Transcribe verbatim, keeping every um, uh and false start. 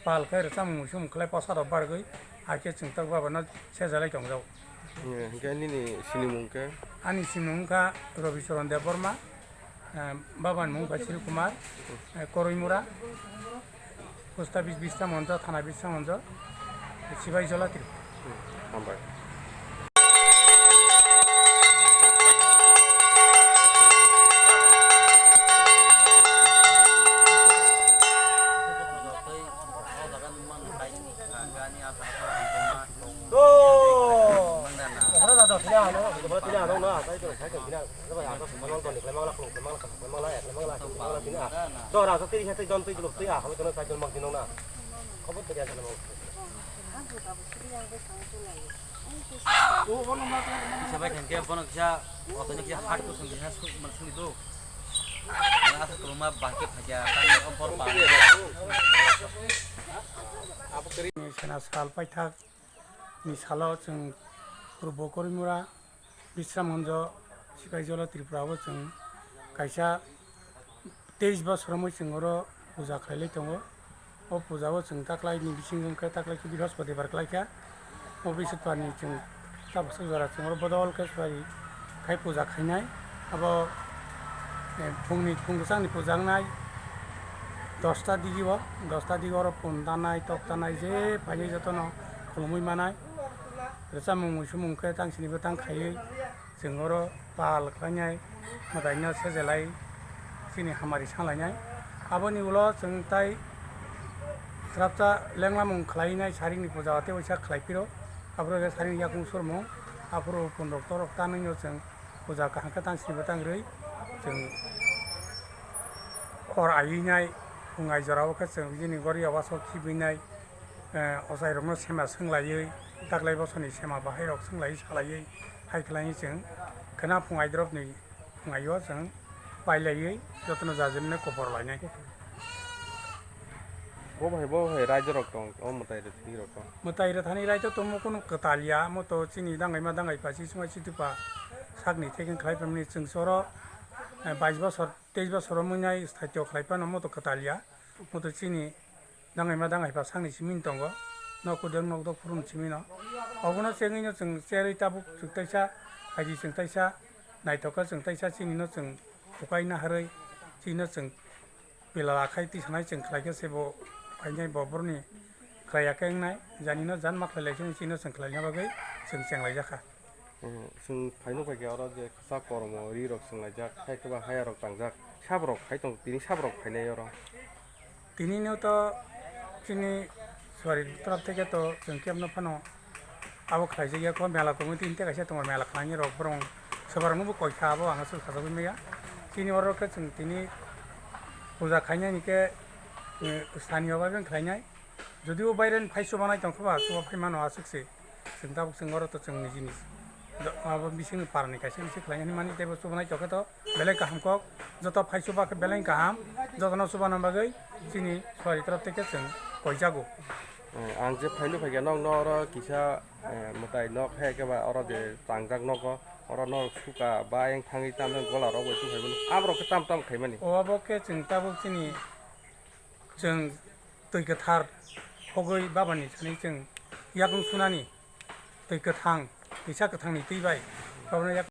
Pal khe rwchapmung muisung khlai posa rok bargwi, hakhe chwng tok baba no sejalai tongjago. Eh, hwnkhe nini sinimung khe? Ani sinimung wngkha Robi Charan Debbarma, eh, baba ni mung kha Sri Kumar, eh, Koroimura, post office Bisramganj, thana Bisramganj, Sibai Jola, Tripura. Hmm, hambai. Kisa bai khe bono kisa otoni kisa hat kusung kisa suk man sung do. Asa kuruma bahke phakya tang bor ba. Sena sal paithak ni salo chwng Purbo Korimura Bisramganj Sipaijala Tripura o chwng kaisa teis bosor romwi chwng oro puja khlailai tongo. O puja o chwng taklaini bising wngkhe taklai khe Brihospoti bar klaikha. O Brihospoti ni chwng tabuk swk jora chwng oro bodol khe suari khai puja khainai. Abo, eh, phungni phung kwchangni puja wngnai dosta digi o, dosta digi oro pun danai, tok danai, je phainai jotono khulumui manai. Rwchapmung muisumung khe tang sinibo tang khaiwi chwng oro pal khlainai, mwtaino sejelai chini hamari salainai. Aboni ulo chwng tai swrapsa lenglamung khlainai saringni puja tei waisa khlai phiro. Aboro khe saring yakung surmung, aphuru pun rok torok tanwino chwng puja kaham khe tang sinibo tang rwi chwng hor ayinai, phung ai jorao khe chwng bini gori yawaso khibinai. Eh, ochairokno sema swnglaiwi, taklai bosoni sema bahairok swnglaiwi salaiwi, hai khlaiwi chwng khwna phung aidropni phung aio chwng pailaiwi jotono jajemne kopor lainai. Bo bahai, bo bahai raida rok tong, o mwtai rwthani rok tong. Mwtai rwthani raida tongmo kunu kwtal ya, mo to chini dangaima dangai pasi suma chitupa sakni thekeng khlai phaimani chwng soro, eh, bais bosor, teis bosor romwi nai sthaitio khlai phano mo to kwtal ya, mo to chini dangaima dangai pha sakni simi tongo, nok kudeng nok dok phurun simi no. Obono chengwi no chwng cherwi tabuk chwng taisa, phaidi chwng taisa, naithok khe chwng taisa chini no chwng hukai naharwi chini no chwng pila lakhai tisanai chwng khlai khe se bo phainai bo boroni khlai ya khe wngnai, jani no jan ma khlai lai chini no chwng khlai na bagwi chwng chenglaijak kha. Hmm, chwng phaino bai khe oro je kwchak kormo ri rok chwnglaijak, hai khe ba haya rok tangjak, sabo rok phai tongo, tini sabo rok phainai oro. Tini no to chini suari torop theke to chwng kebo no phano abo khlaijak ya kho, mela committee tei kaisa tongo, mela khlaini rok borok swbarokno bo koi kha, abo ang aswk sajagwi maya. Chini oro khe chwng tini puja khainani khe, eh, sthaniyo bai beng khlainai. Jodi o baireni phai chubanai tong khe ba, chuba phai mano aswk se. Chwng tabuk chwng oro to chwng nijini do-, abo bisingni parani kaisa bisi khlainani mani tei bo chubanai tong khe to belai kaham kok. Joto phai chuba khe belai kaham. Jotono chubana bagwi chini suari torop theke chwng koijago. Eh, ang je phaino phaikha nokno oro kisa, eh, mwtai nok hai khe ba oro je tangjak nogo. Oro norok suka ba ayang thangwi tamjak gola rok bai chuphai mano. Aborok khe tam tam khaimani. O abo khe chwng tabuk chini Chwng twi kwthar hogwi babani thani chwng yakung sunani twi kwthang, twisa kwthangni twi bai babano yak-